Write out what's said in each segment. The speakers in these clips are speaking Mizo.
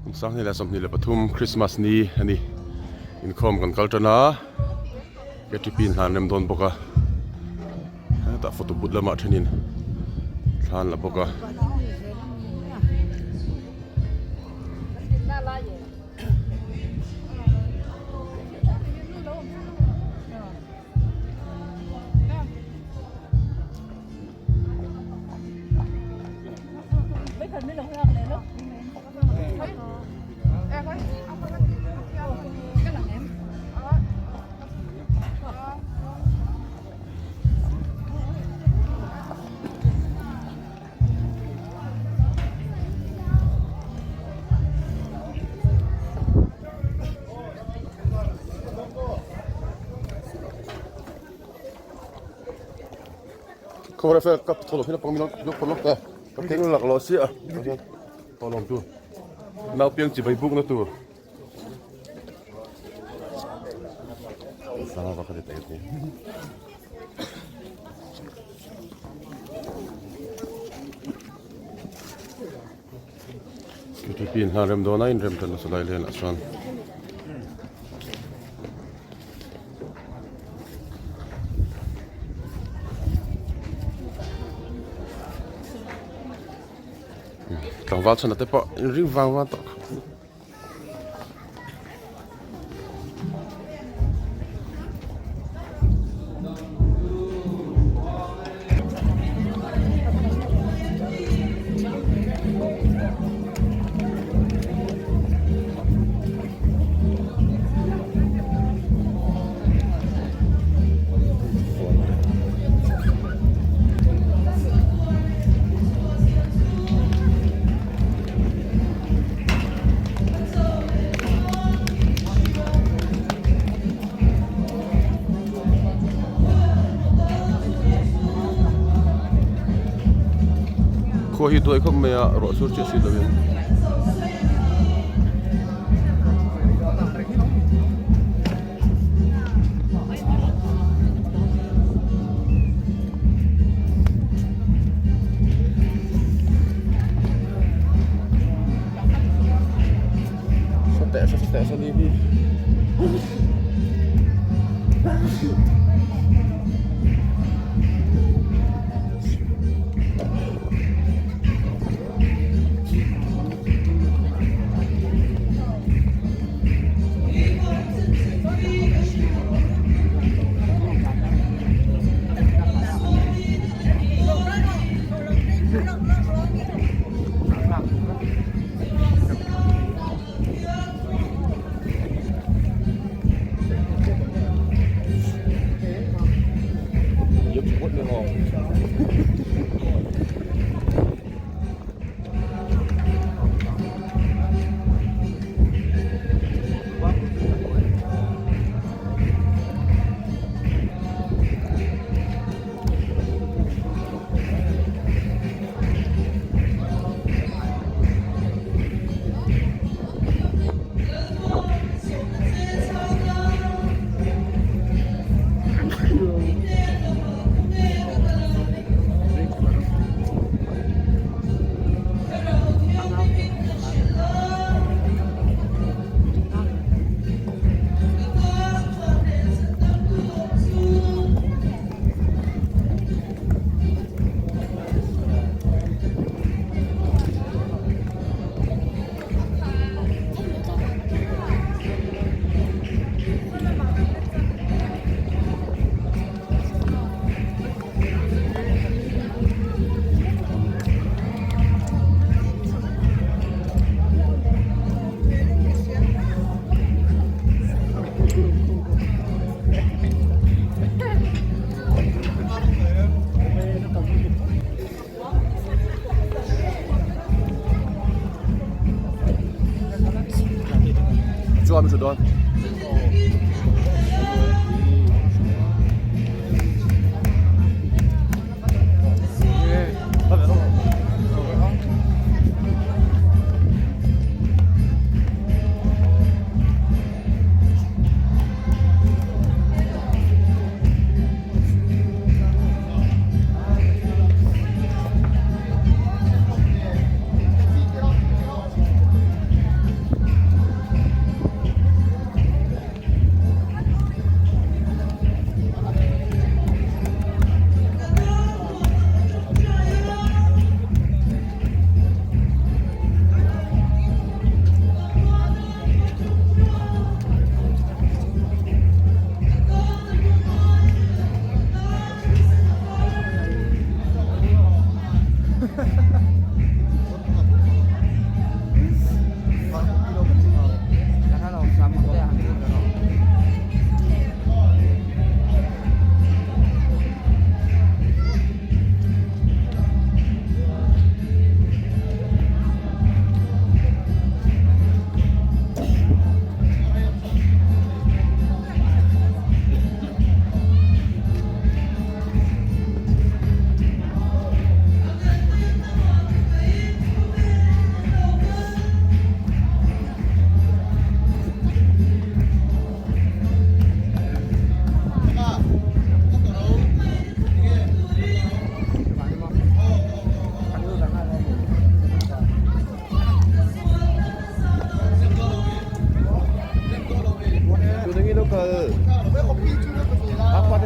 Kum 2023 Christmas ni a ni. Inkhawm kan kal tan a, KTP in hlan rem dawn bawk a. Hetah photo booth lamah thenin thla an la bawk a. Khawra fel ka thawlawm hi naupang min lo phawrh lawk ta ka keng lak lawh chiah a thawlawm tur naupiang chibai bukna tur sanga va ka ti ta KTP in hlan rem dawn a inrem tan nasa lai lenah chuan tlangval chhana te pawh inring vang vang tawh khawp. Khua hi duai khawp mai a ruah sur chiah si lovin. Chuan chu dawn.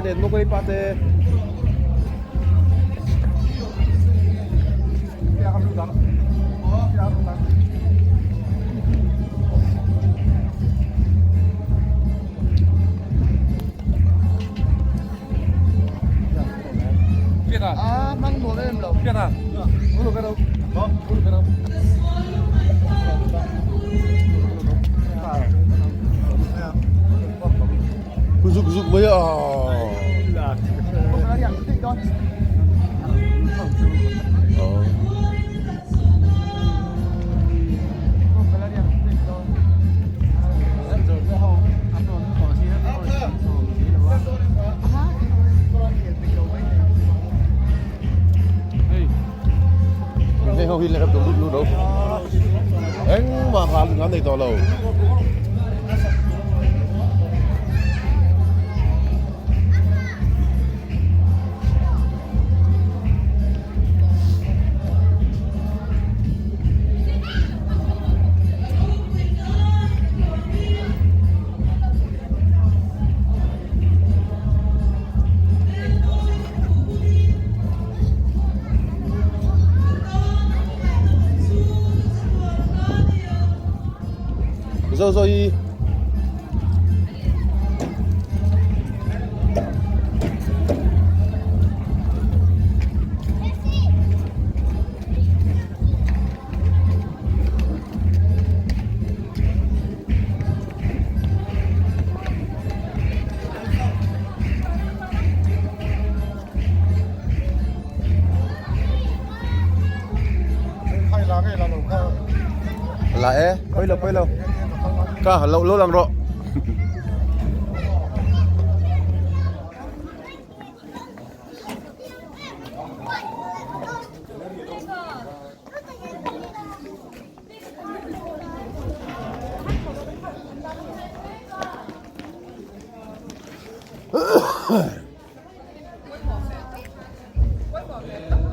let bawk a ni pate. Zuk zuk mai a. Hei ho hi le kan lut lut lo. Engmah nghal an nei tawh lo. Zo zo i. La e, poi lo poi lo. Ka lo lo lang ro.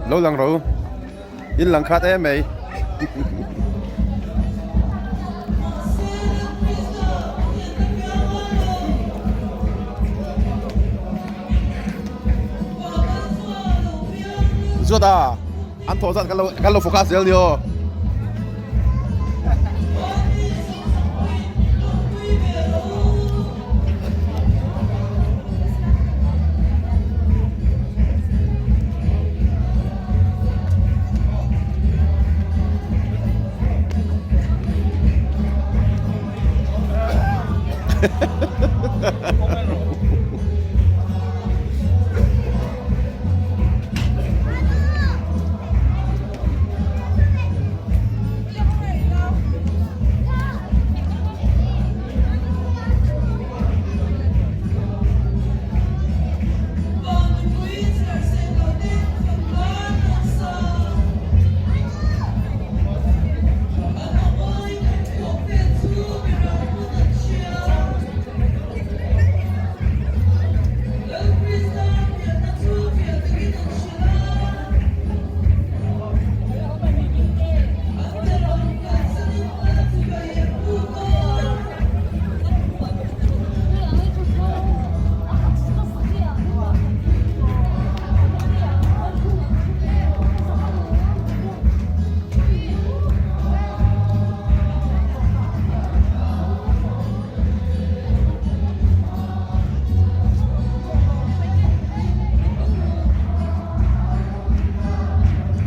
Lo lang ro in lang khat em mai. Zuat a an thawh zat kan lo focus zel ni aw.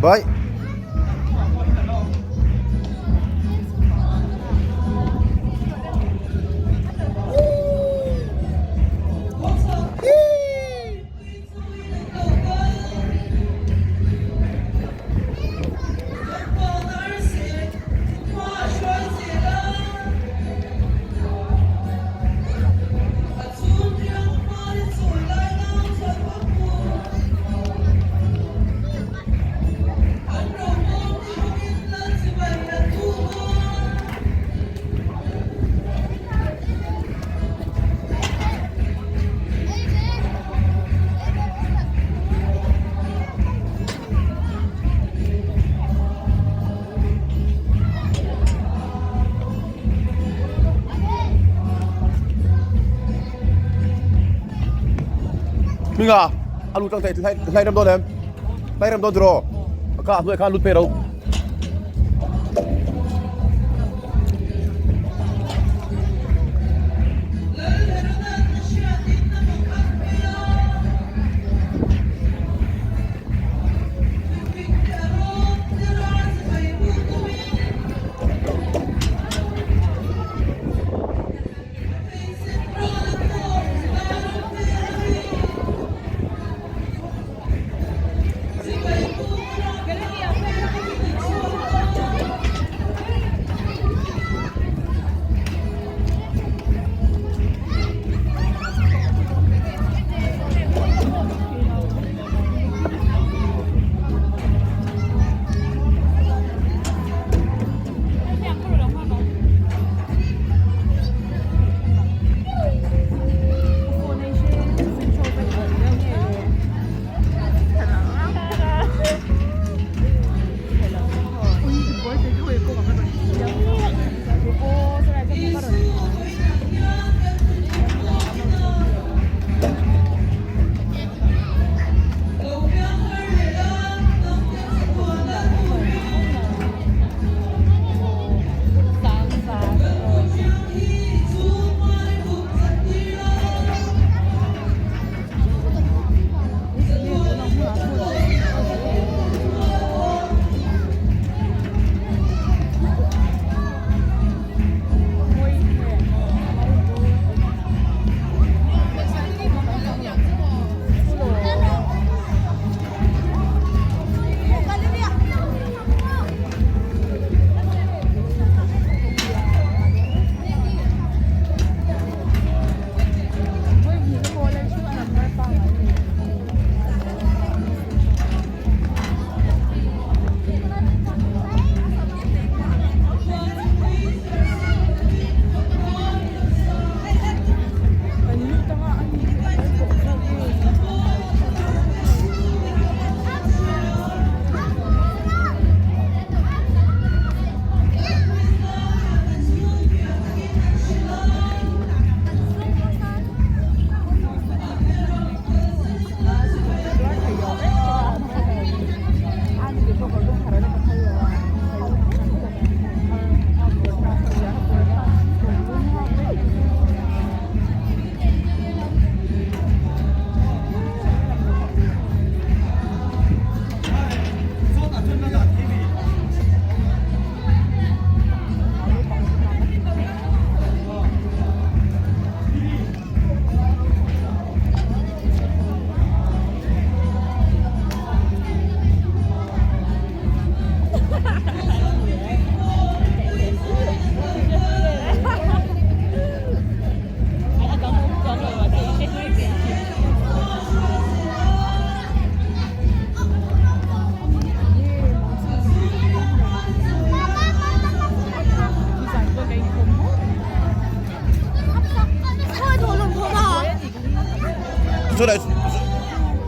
Bye. Hminga a lut ang thei hlai rem dawn em? Hlai rem dawn tiraw? Ka a hnuai khan lut phei ro.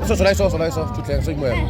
Saw saw saw saw thutthleng sawi hmu em?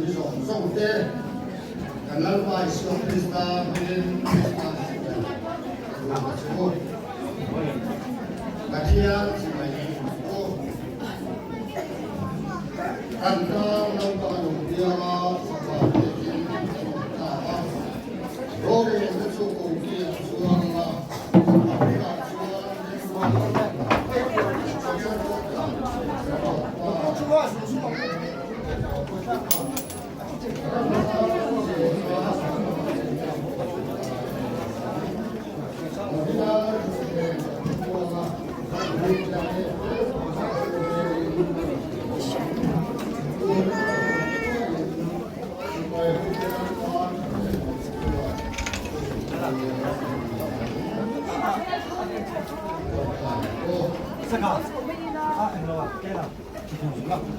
mipui zawng zawng te kan Lalpa Isua Krista hmingin Krismas chibai duh a che u. Pathian chibai duh u. Kan tan naupang a lo piang a, fapa pekin kan awm ta a. Rorelna chu kokiah chuan ang a, a hmunah chuan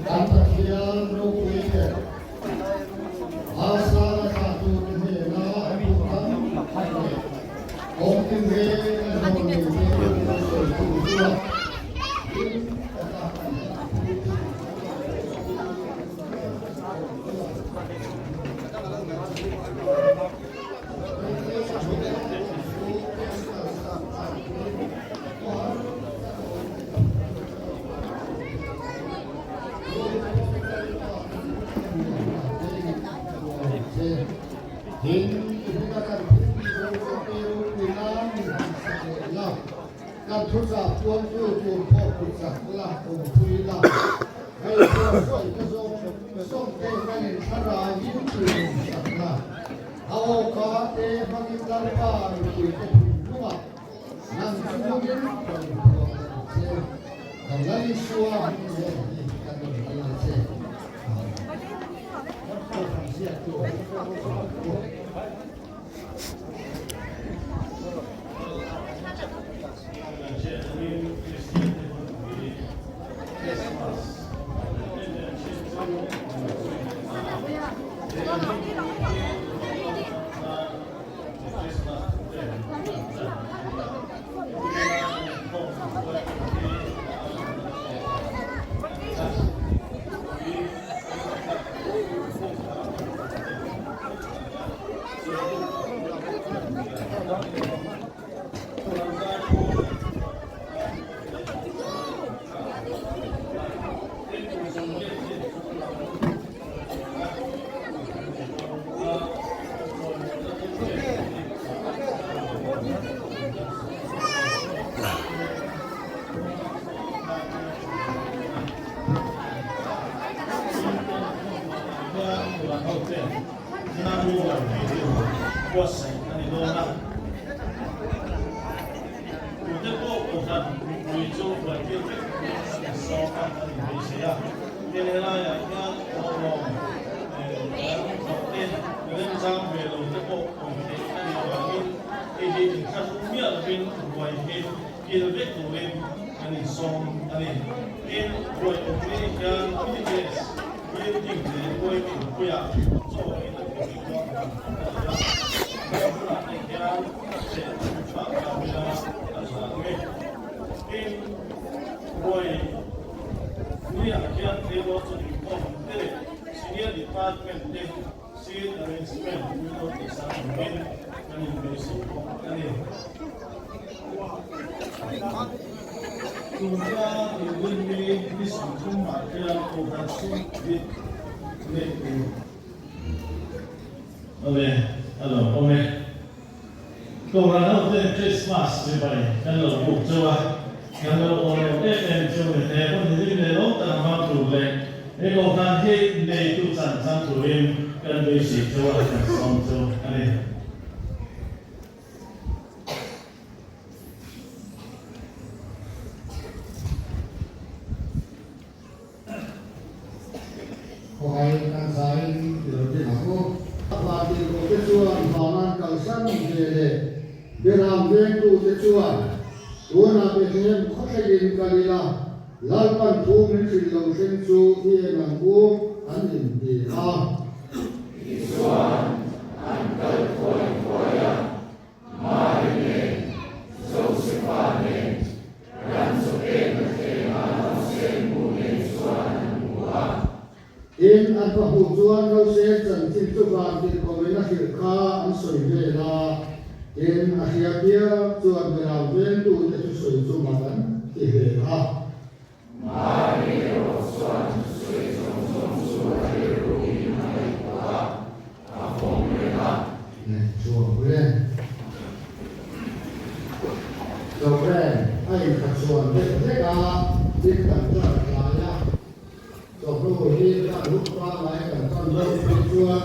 Kan Pathian ropui leh Harsana thlahtute hnena thu tam tak leh kawng tinreng a zawn neite an sawitu chuan hlim taka an hla thu Nang chungin ka in phuang ang che, ka Lalisua hming nen hi ka rawn dil a che. Amen. Khawhai kan zaiin i lo ding ang u. Vantirhkohte chuan vanan kalsan ve leh Biram vengtute chuan, Tunah Bethlehem khawthlengin kal ila, Lalpan thu min hrilh lo thleng chu i en ang u, an inti a. Tichuan, an kal thuai thuai a, Mari nen, Josefa nen, ran chaw pekna thlenga nausen mu nen chuan an hmu a. Tin, an va hmuh chuan. nausên chanchin chu vantirhkohin a hrilh kha an sawi vel a, tin, a hria piang chuan beram vengtute thusawi chu mak an ti hle a. Mari erawh chuan thusawi zawng zawng chu a rilruin a ngaihtuah a, a vawng reng a. Ngaihtuah reng. Chawreng a inkhachuan hlek hlek a, tin kan ṭan tlai a. Chawhnu hi kan hun pangngai kan tan deuh phei chuan.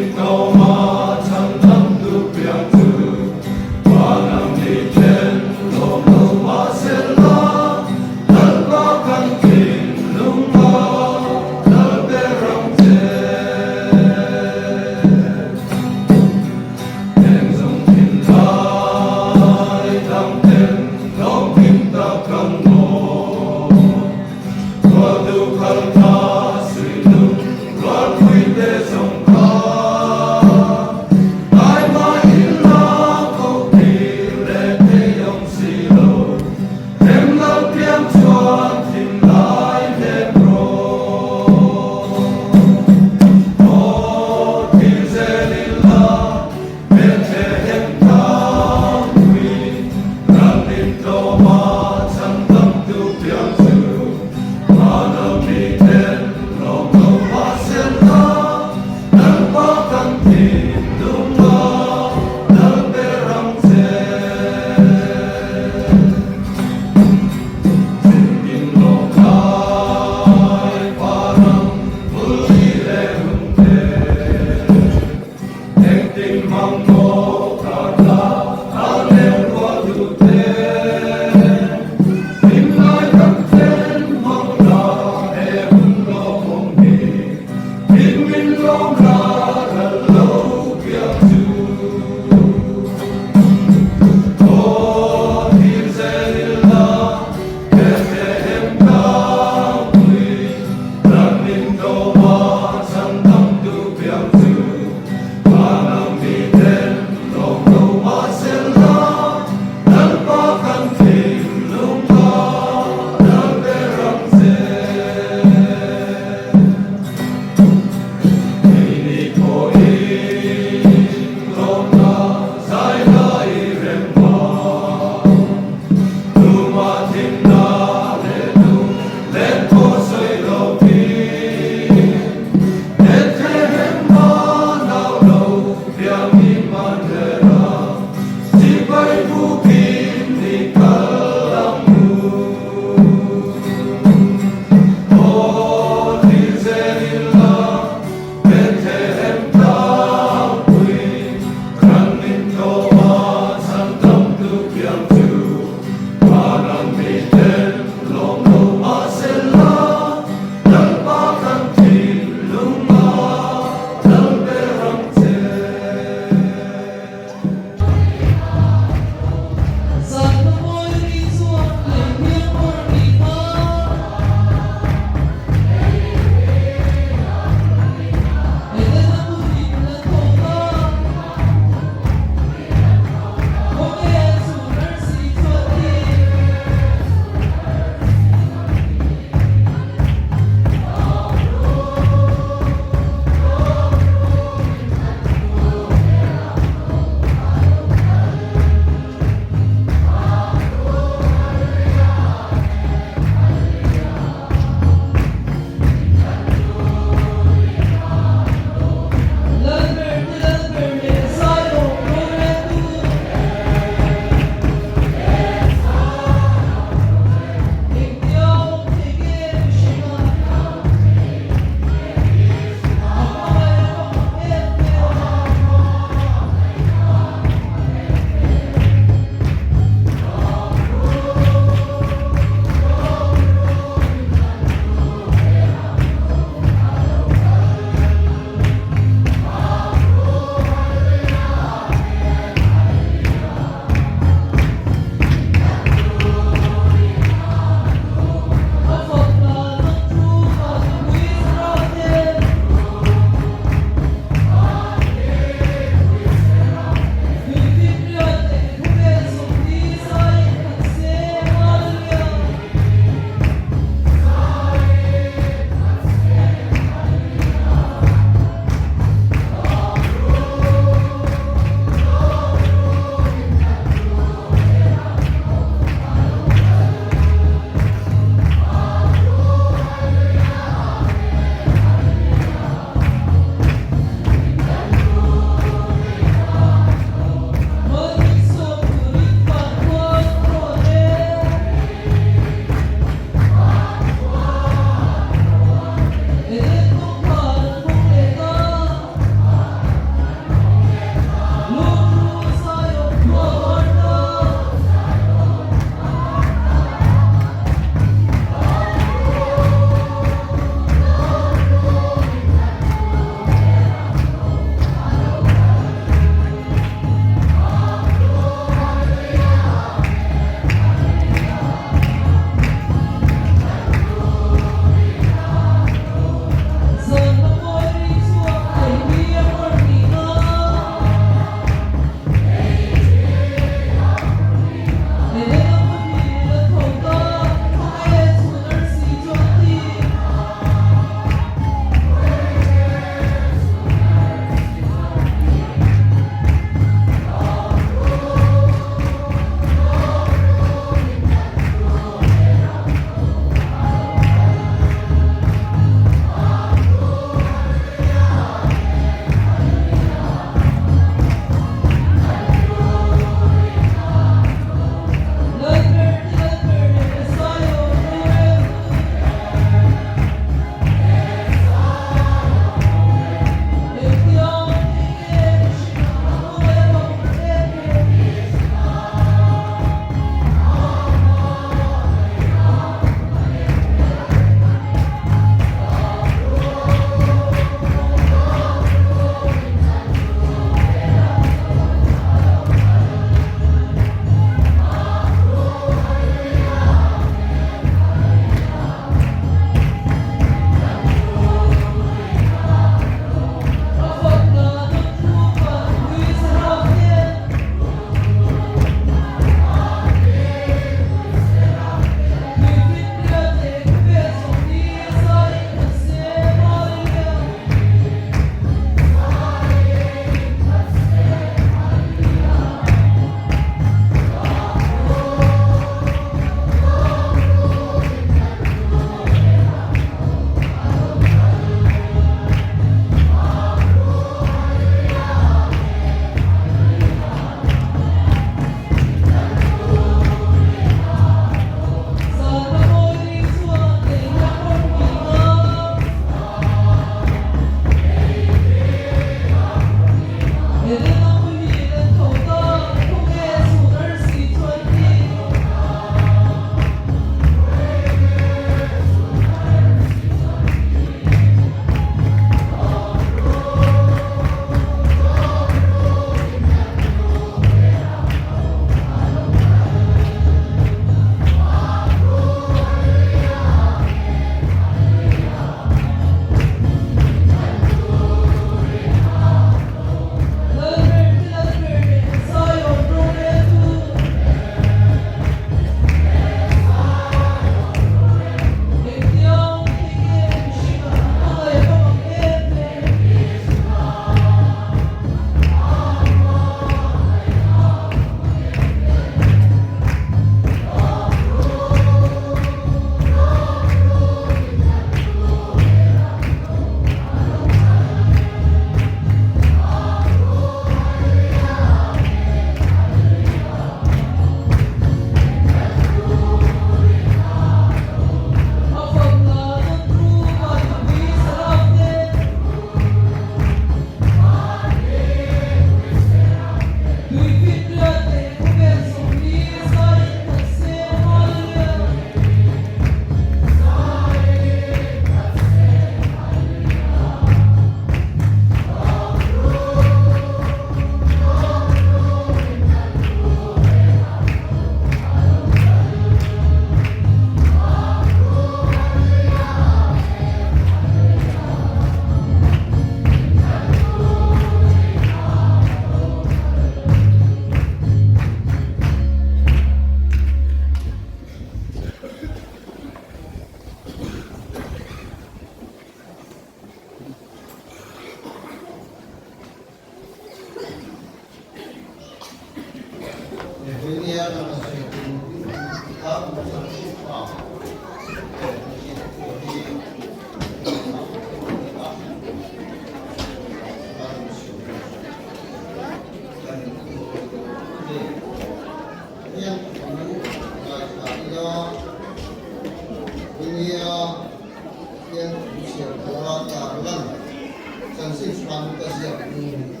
Luka ziak hnu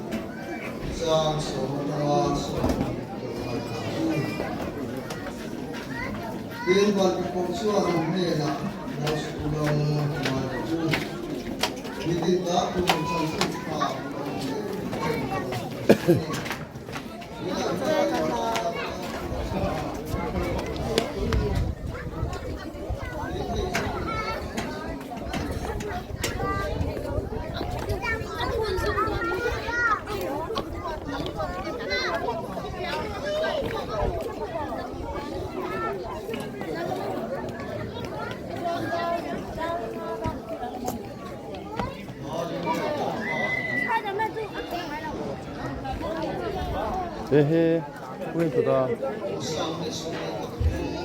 chang sawm atanga 20 lo ngaithla ang u. Tin, Vanpipaw chuan an hnenah, Nausikul ang ngai rawh u. Mitin ta tur chanchin tha ka rawn leh reng ka rawn hmu a ni. Ehe wen tuta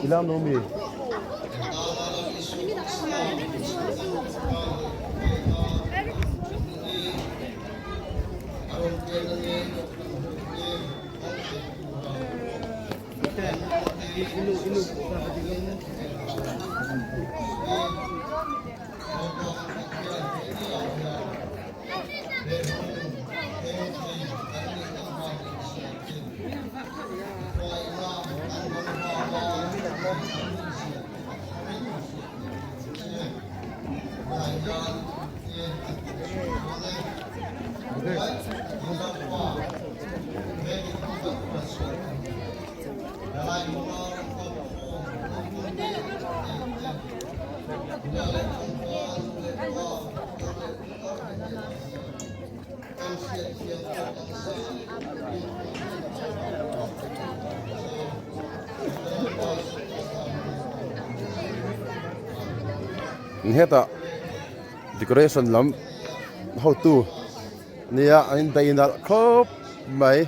ilam lo mi. Hetah decoration lam hotu nia an indaih nalh khawp mai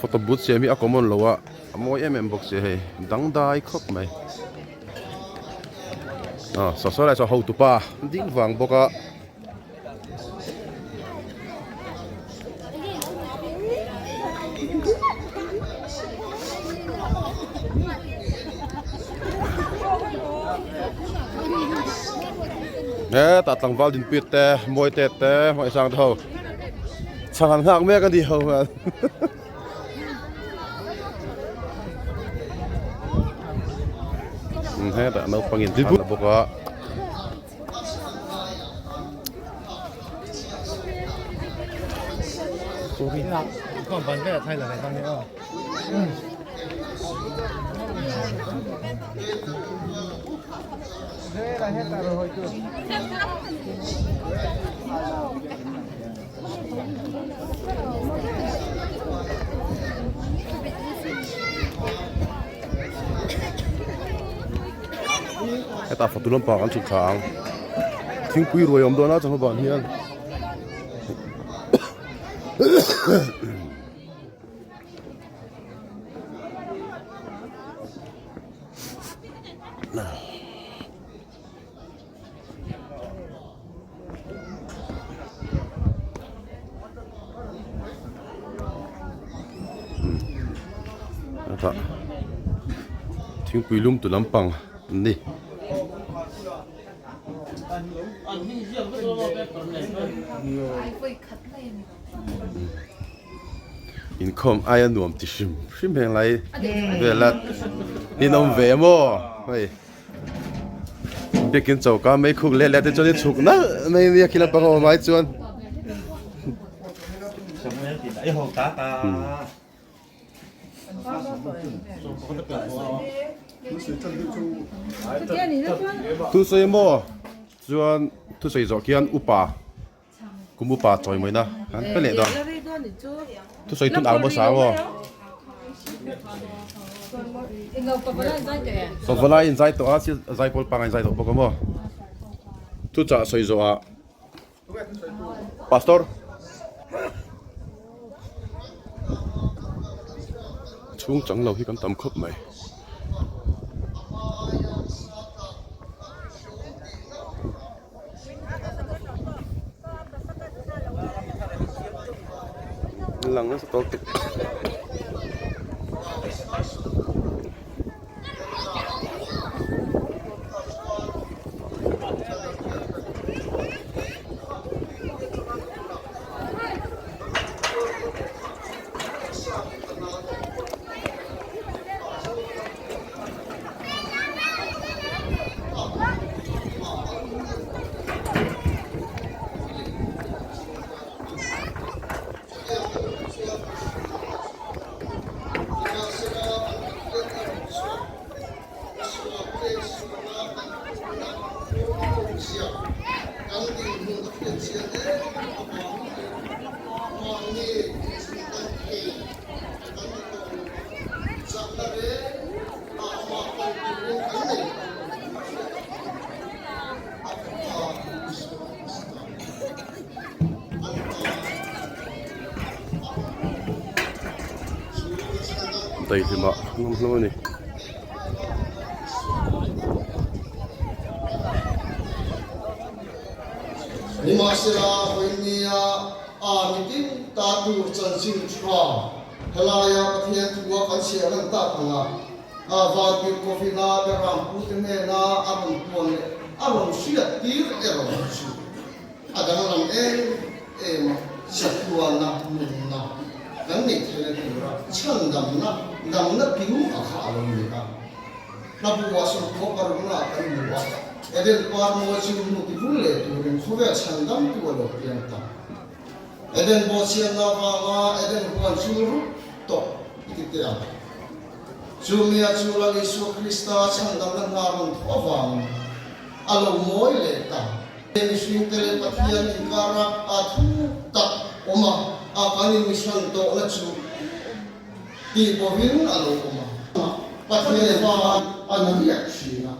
photo booth siam hi a common lo a a mawi em em bawk sia hei dangdai khawp mai ah saw saw lai saw hotupa ding vang bawk a. Hetah tlangval dinpui te mawi te te hmaisang te ho chhang an nghak mek a ni ho hian. Hetah naupangin thla la bawk a. Hetah fatu lampang an chhuk thla ang thingpui ruai a awm dawn a chawhma ban hian thingpui lum tu lampang an ni. Inkhawm aia nuam ti hrim hrim heng lai vela in awm ve maw hei. Biakin choka mai khuk leh leh te chuan i chhuk nalh mai nia khi lampang a awm ai chuan. Thusawi maw chuan thusawi zawh khian upa Kum upa chawi mai na an pe leh dawn. Thusawi thun ang hmasa maw? Pavalai in zai tawh a, zai pawl pangai zai tawh bawk a maw? Thuchah sawi zawh ah Pastor chhung chang lo hi kan tam khawp mai. Lang nasa tawk tuk. chian em avangin mahni inchhung kan thei kan ni tawh lo va, chakna reng a amah pan turin kan nei tawh lo tih hriat a tha. A fapa Isua Krista an tan a rawn kal chu chhandamtu Daihlimah ngam hlawm a ni. Nimahsela, vawinia a mitin ta tur chanchin tha helaia Pathian thua kan chhiar lan tak anga a vantirhkovina Beram pute hnena a rawn puan leh a rawn hriat tir erawh chu a danglam em em a, chatuana nunna kan neih theihna tura chhandamna damna kim a kha a lo ni a. Hnabuah sawmkua parukna ah kan hmu a, Eden par mawi chu hnu ti vul leh turin khawvel chhandamtu a lo piang ta. Eden bawhchhiatna avanga Eden huan chu rup tawh i ti teh ang. Chu mia chu Lal Isua Krista chhandamna hna rawn thawh avangin a lo mawi leh ta. He mihringte leh Pathian inkara a thu tak awm a, a kan inmihran tawhna chu tih pawhin a lo awm a. Pathian khan an riak thin a,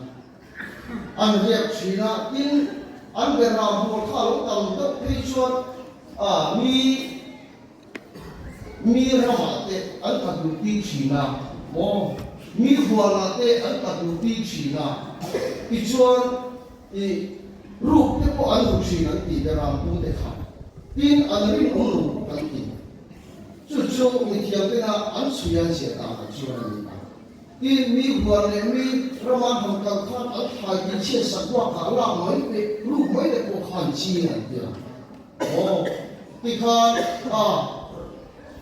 an riak thin a, tin, an berah hmuh kha a lo tam deuh phei chuan a mi Mi ramah te an ka duhpi thin a maw? Mi huanah te an ka duhpi thin a, tichuan i ruk te pawh an duh thin an ti ber a pu te kha. Tin, an rinawm lo bawk an ti. Chu chu mithiam tena an chhui an ziah dan ang chuan a ni a. Tin, mi huan leh mi rama han kal khan an thlai tih chhiat sak bakah lak mai te, ruk mai te pawh kha an ching an ti a. Aw, tikhan a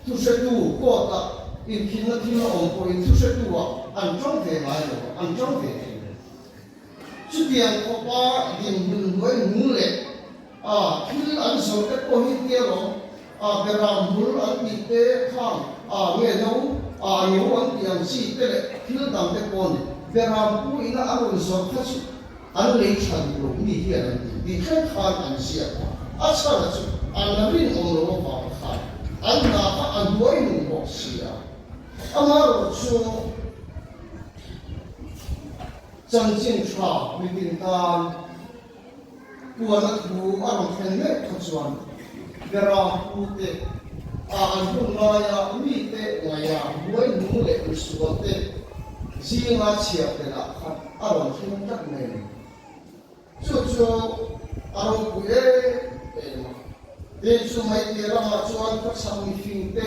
thuhretu court-ah inkhinna thil a awm pawhin thuhretu-ah an ṭang ve ngai lo a, an ṭang ve thei lo. Chutiang khawpa dinhmun hnuai hmung leh a thil an zawrh te pawh hi tia lo, a beram hmul an tih te khang a nge no a no an tih ang chi te leh thil dang te pawh a ni. Beram pu ina an rawn zawrh kha chu An lei tha duh lo mi hian an ti tih thleng khan an ziak a, a chhan a chu an rinawm lo avang khan an hna kha a hnuai nung bawk si a. Amaherawh chu chanchin tha mitin tan puana thu a rawn thlen meuh kha chuan Beram pute a an hun laia mite ngaia hnuai nung leh misual te zinga chhiar telah khan a rawn thleng tlat mai a ni. Chu chu a ropui em em a. Tin, chu Maite ramah chuan khawchhak mifingte,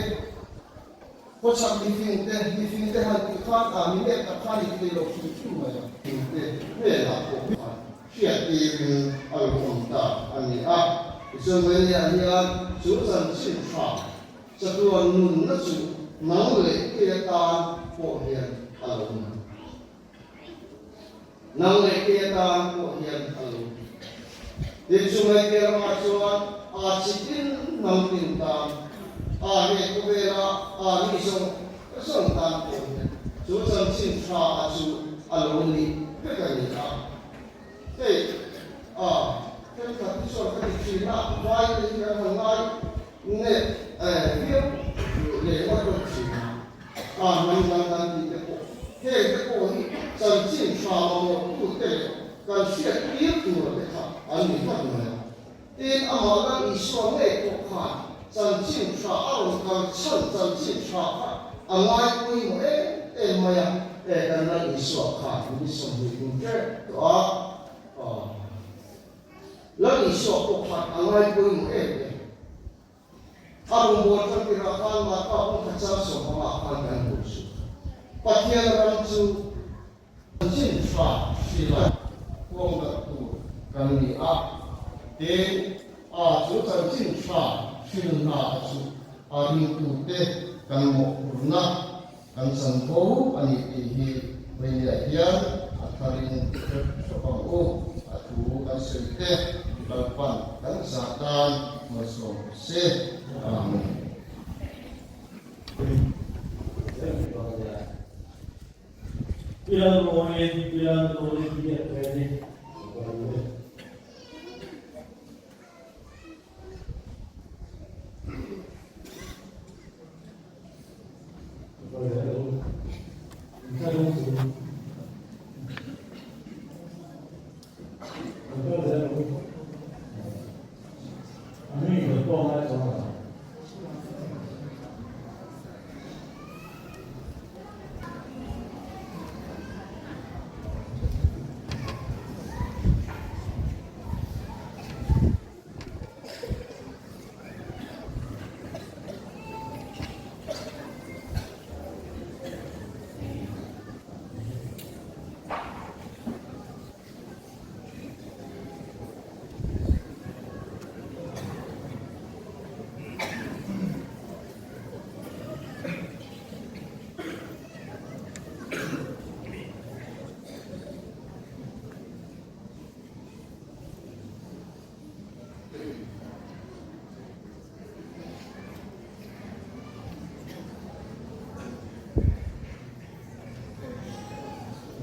khawchhak mifingte, mifingte han tih khan a mi nep tak khan i thei lo hrim hrim mai a. Mifingte hnenah pawh khan hriattirin a lo awm ta a ni a. Tichuan Maite-ah hian chu chanchin tha chatuan nunna chu nang leh kei atan pawh hian a lo awm a ni. Nang leh kei atan pawh hian a lo ti. Tin, chu mai ramah chuan a chi tin hnam tin tan, a he khawvela a nih zawng zawng tan pawh hian chu chanchin tha a chu a lo ni vek a ni a. Hei a thenkhat hi chuan ka ti thin a, vai te hi kan han ngai nep viau leh ngawt ngawt thin a. A hnam dang kan tih te pawh heng te pawh hi chanchin tha mamawh tu te leh kan hriat tir tur te kha an ni hman mai a. Tin, amah Lal Isua ngei pawh khan chanchin tha a rawn kal chhan chanchin tha kha a ngai pawimawh em em mai a, e kan Lal Isua khan min 20 kum ṭep tawh a, Lal Isua pawh khan a ngai pawimawh em em. A rawngbâwl ṭan tirah khân Marka kawngkhat chang sawmhangah khân kan hmuh chu Pathian ram chu chanchin ṭha hrila huang darh tûr kan ni a, tin, a chu chanchin ṭha hrilhna chu a ringtute kan mawhphurhna kan chanvo a ni tih hi vawinia hian a tharin hrep hrep ang u, a thu kan sawi te Lalpan kan zah tan malsawm rawh se. Amen. Inkhawm lai chuan a lang.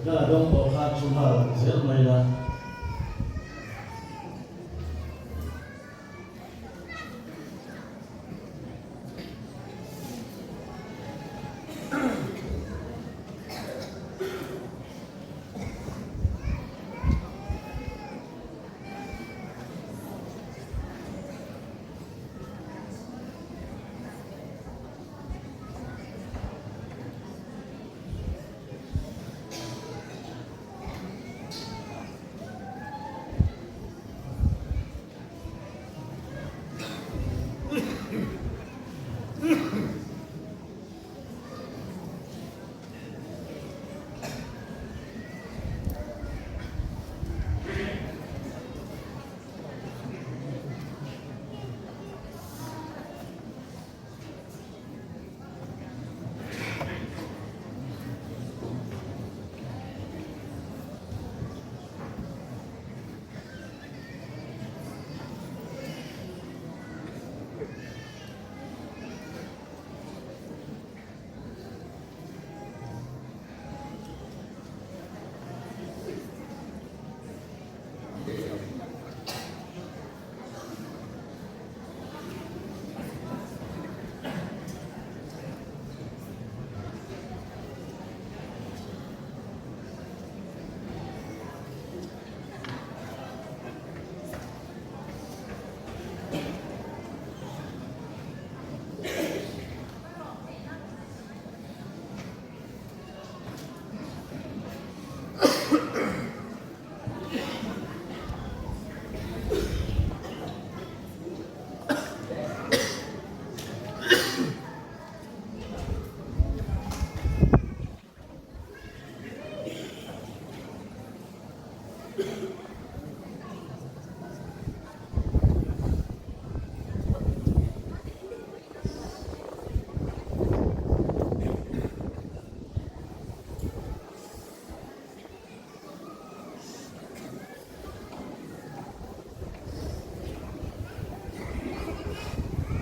Ka dawng tawh kha chu nghal zel mai la.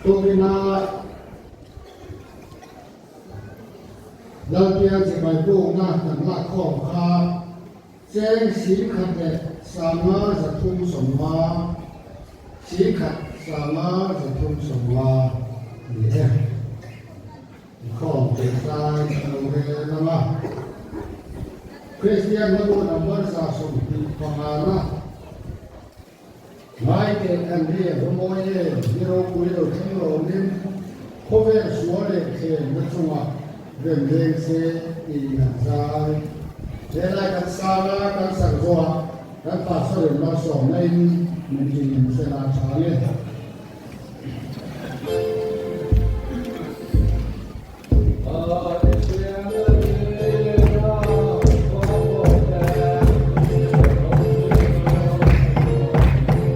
Tumina Lalpian chibai pukna kan lakkhawm kha Cheng 10,000 leh 5 350, 10,000 5 350 a ni e. Inkhawm tihtlai a lo rel ang a. Kristian hlabu number 125 na Ngai teh kan hi a va mawi em, ni ropui lo thleng lawmin khawvel sual leh thlenna chungah rem leng se tiin an zai. Helai kan sang a, kan sak zawhah kan pastor in malsawmna in min tinin fel a tha nge.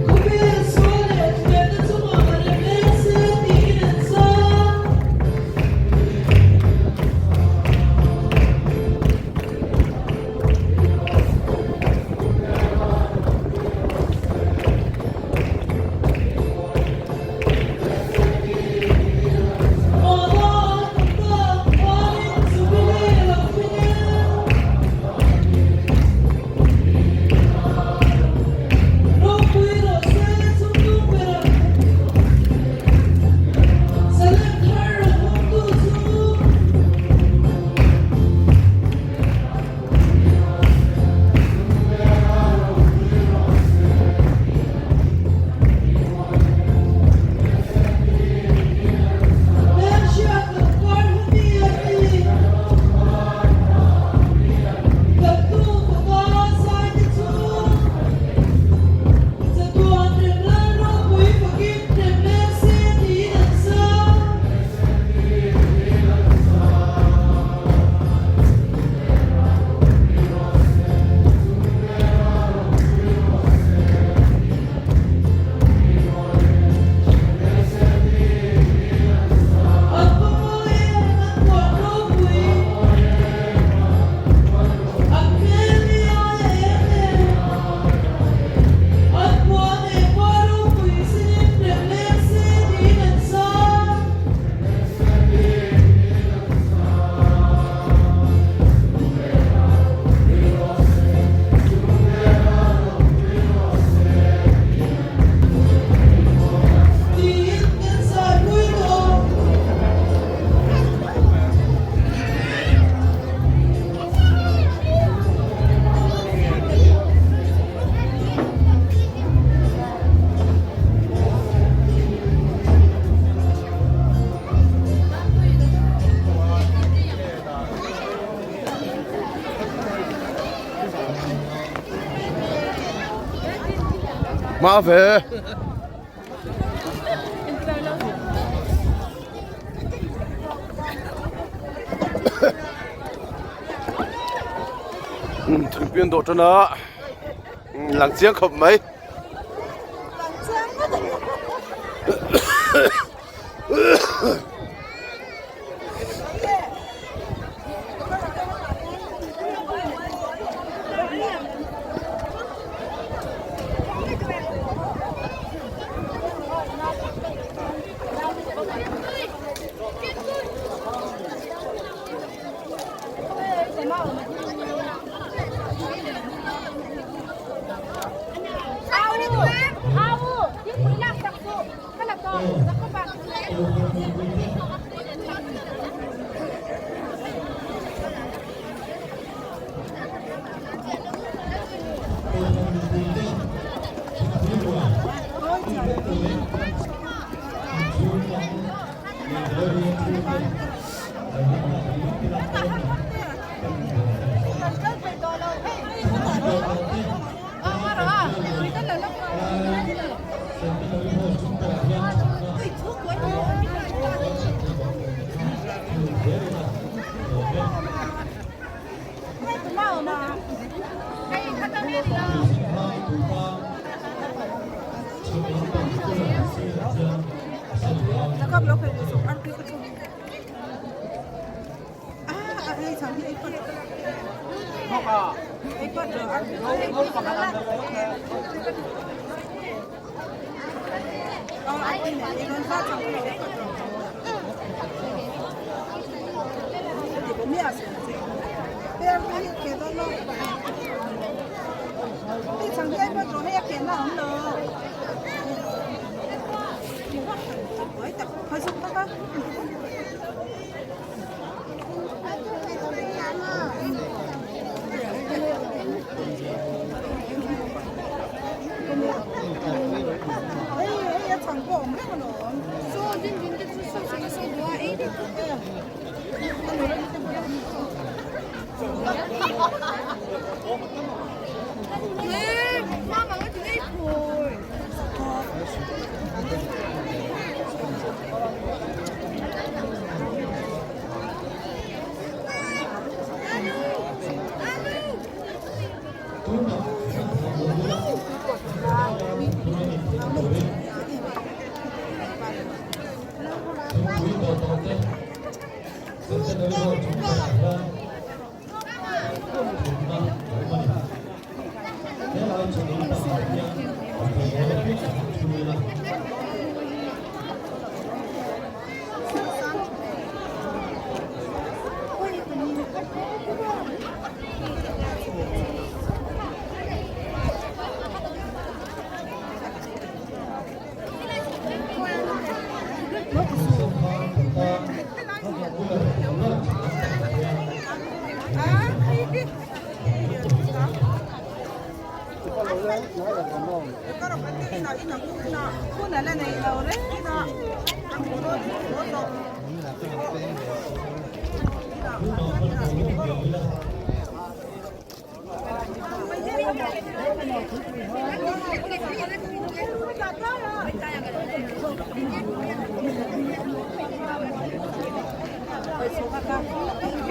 Khawvel sual leh thlenna chungah a rem leng se tiin an sa. Hma ve. Thingpui an dawh tan a lang chiang khawp mai.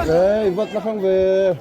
Ê, vật là không về.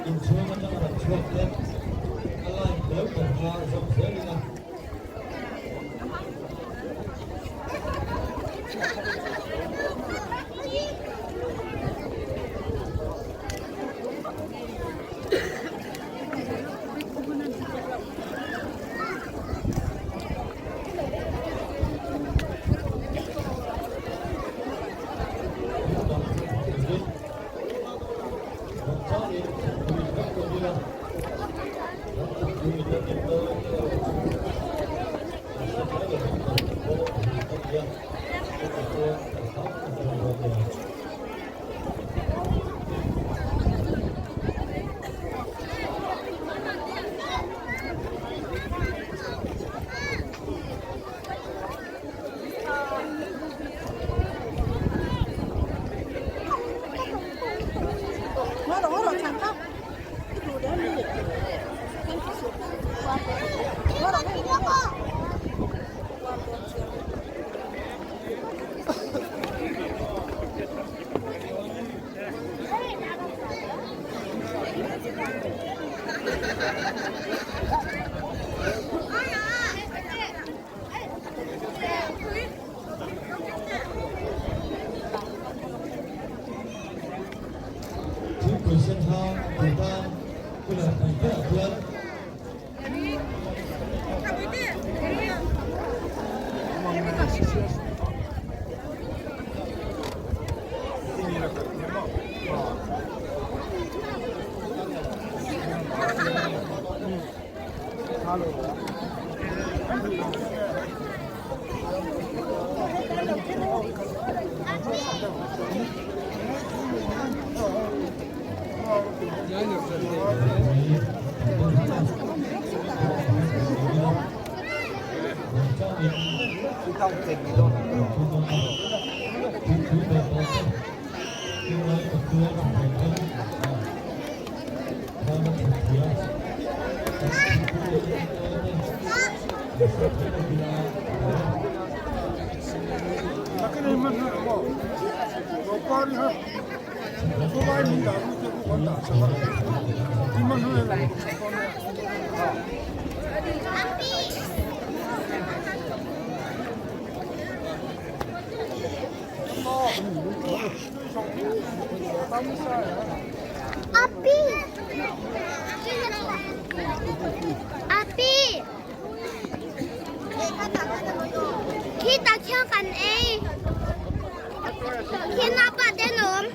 Inchhung atanga rawn chhuak te a line tawi ber kha zawm zel ila. Thingpui sen hang tur tan cooler pui berah hian Api! Api! Khitah khian kan ei. Khi napa te an awm.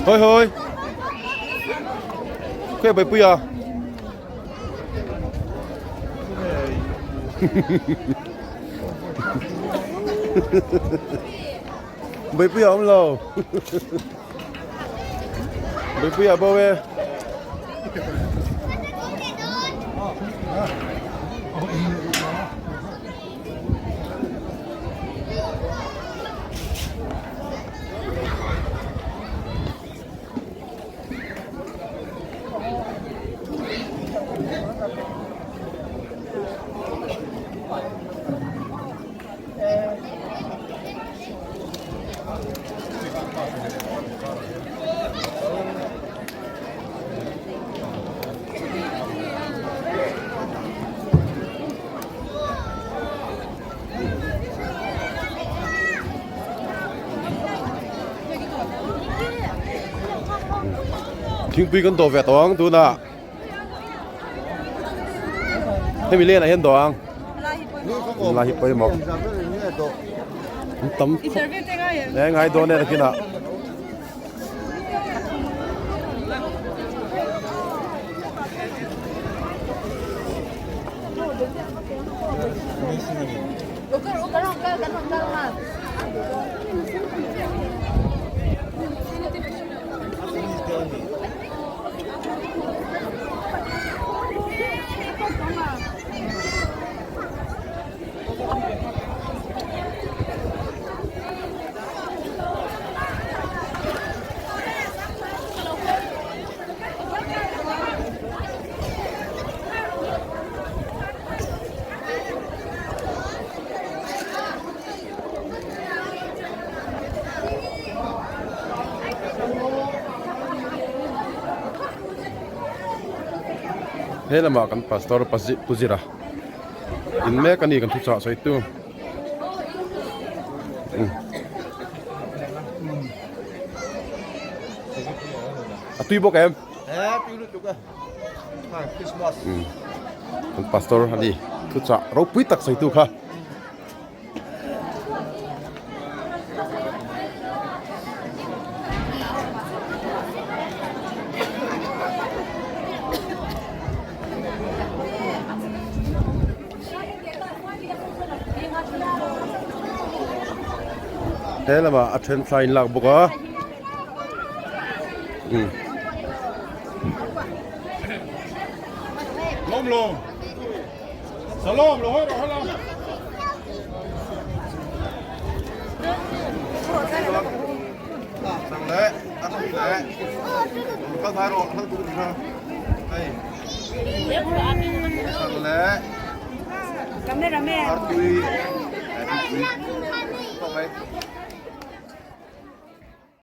Hoi hoi. Khawi Bawipuia? Bawipuia awm lo. Bawipuia bo e. Thingpui kan dawh ve tawh ang tunah hemi len ah hian dawh ang lai hi pawimawh an tam khawp e ngai dawn e nakinah. He lamah kan pastor pu zira in mek a ni kan thuchah sawi tu. A tui bawk em? He tui lutuk a. Hai Christmas. Kan pastor a ni. Thuchah ropui tak sawitu kha. He lamah a then thla in lak bawk a. Um. Lawm lawm. Salom lo hawi rawh hala. Sang le, a thang le. Kal thai rawh, thang tu ni kha. Hei. Sang le. Cameraman. Artui. Tui. Tawk mai.